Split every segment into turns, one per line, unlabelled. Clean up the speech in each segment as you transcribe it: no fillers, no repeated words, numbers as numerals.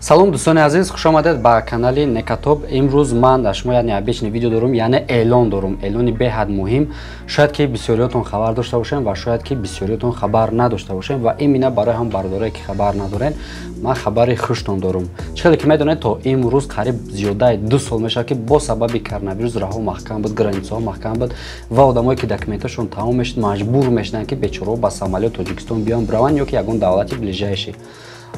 Салом, дӯстони азиз, хушомадед ба канали Некатоб. Имрӯз ман дар шумо як необычный видео дорум, яъне эълон дорум, эълони беҳад муҳим. Шояд ки бисёриётон хабар дошта бошем ва шояд ки бисёриётон хабар надошта бошем. Ва именно барои ҳам бародарое, ки хабар надорен, ман хабари хуштон дорум. Чӣ хеле ки медонед, то имрӯз қариб зиёдаи 2 сол мешавад, ки бо сабаби коронавирус раҳо маҳкам буд, границаҳо маҳкам буд ва одамое, ки документашон тамом мешуд, маҷбур мешуданд, ки бечораҳо ба самолёт Тоҷикистон биён, бираванд ё ки ягон давлати ближайший.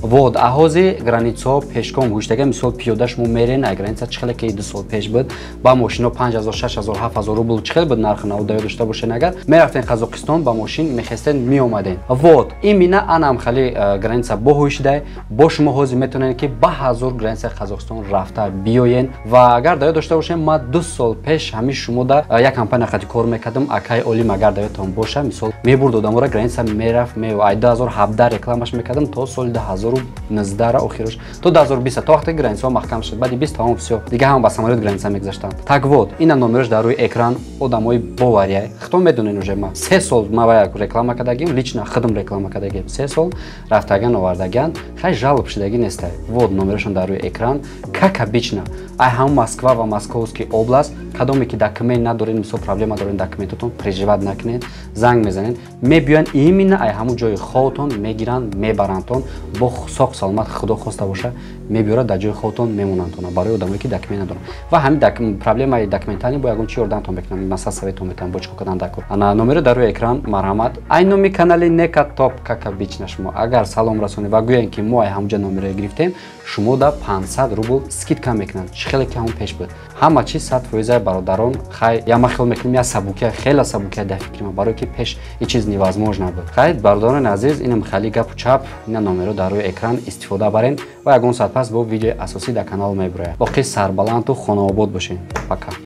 Вот, аҳози границаҳо пешком ҳуштага. Мисол, пиёда шумо мерен ай граница, чӣ хеле ки 2 сол пеш буд, ба мошино 5000, 6000, 7000 рубл чӣ хел буд нархи навода дошта бошен. Агар мерафтен Қазоқистон, ба мошин мехестен, меомаден. Вот именно анам хали граница боҳӯшидай. Бо шумо ҳозир метавонед, ки ба ҳазор границаи Қазоқистон рафта биёен. Ва агар даёд дошта бошем, ман 2 сол пеш ҳамин шумода як компания қати кор мекардам, акай Олим, агар даёдтон боша. Мисол, мебурд одамора граница, мерафт, ай 2017 рекламаш мекардам то соли 2019 охираш, то 2020, то вақте границаҳо маҳкам шуд. Баъди 20 тамом, всё, дига ҳама ба самолёт граница мегузаштанд. Так вот, ина номерош дар рӯи экран, одамои бовария худтон медонен. Уже ма 3 сол ма ва реклама кардагим, лично худам реклама кардагим, 3 сол рафтаган, овардаган, хай, жалоб шудагӣ нестай. Вот номерошон дар рӯи экран. Как обычно, ай ҳам Москва ва Московский область, кадоме ки документ надоред, мисол, проблема доред документотон, переживать накунед, занг мезанед, мебиёянд, именно ай ҳамун ҷои ховтон мегиранд, мебарандтон бо соқ саломат. Худо хоста боша, мебиёрад, дар ҷои ховтон мемонандтон. Барои одамое, ки документ надоранд ва ҳамин проблемаи документальный, бо ягон чи ёрдамтон мекунам, масалан, советон метавонам, бо чӣ кор кардан дар кор. Ана номеро дар рӯи экран, марҳамат. Ай номи канали Нека Топ, как обычно, шумо агар салом расонед ва гӯянд, ки мо ай ҳамунҷа номеро гирифтем, шумо да 500 рубл скидка мекунанд, чӣ хеле ки ҳамон пеш буд. Ҳама чиз 100%, бародарон. Хай, я ма хел мекунем, я сабукия, хела сабукия дар фикри ма, барое ки пеш ин чиз невозможно буд. Хай, бародарони азиз, инам хали гапу чап. Ина номеро дар рӯи экран, истифода барен ва ягон соат пас бо видеои асосӣ дар канал мебирояд. Боқӣ сарбаланду хонаобод бошед. Пока.